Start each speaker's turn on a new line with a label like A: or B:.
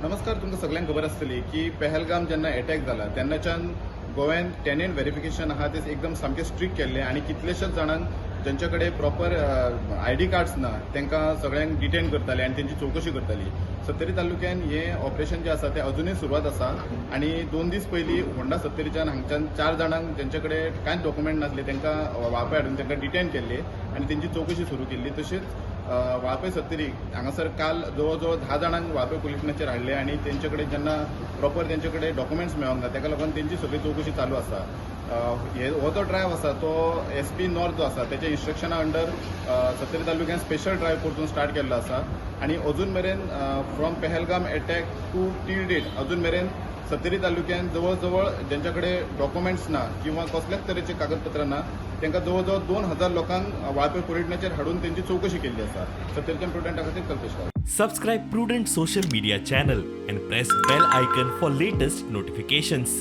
A: नमस्कार. तुमकां सगळ्यांक खबर आसतली की पेहलगाम जेन्ना एटॅक जाला तेन्नाच्यान गोव्यान टेनंट व्हेरिफिकेशन आहा ते एकदम सामकें स्ट्रिक्ट केल्लें आनी कितलेशेच जाणांक ज्यांच्या कडेन प्रॉपर आयडी कार्ड्स ना तांकां सगळ्यांक डिटेन करताले आनी तेंची चवकशी करताली. सत्तरी तालुक्यान हें ऑपरेशन जें आसा तें अजुनूय सुरवात आसा आनी 2 दीस पयलीं होंडा सत्तरीच्यान हांगच्यान चार जाणांक ज्यांचे कडेन कांयच डॉक्युमेंट नासले तांकां वाळपय हाडून तांकां डिटेन केल्ले आनी तेंची चवकशी सुरू केल्ली. तशेंच वाळपय सत्तरी हांगासर काल जवळ जवळ 10 जाणांक वाळपय पुलिसांचेर हाडले आनी तेंचे कडेन जेन्ना प्रॉपर तेंचे कडेन डॉक्युमेंट्स मेळोंक ना, ताका लागून तेंची सगळी चवकशी चालू आसा. हे हो जो ड्रायव्ह आसा तो एसपी नॉर्थ जो आसा तेच्या इन्स्ट्रक्शना अंडर सत्तरी तालुक्यान स्पेशल ड्रायव्ह परतून स्टार्ट केल्लो आसा आनी अजून मेरेन, from Pahalgam attack to till date, अजून मेरेन सत्तरी तालुक्यान जवळ जवळ ज्यांच्या कडेन डॉक्युमेंट्स ना किंवा कसल्याच तरेचे कागदपत्रां ना तांकां जवळ जवळ 2000 लोकांक वाळपय पुलिसांचेर हाडून तेंची चवकशी केल्ली आसा. सत्तरीच्यान प्रुडंटा खातीर Kalpesh Gawas.
B: Subscribe Prudent Social Media channel and press bell icon for latest notifications.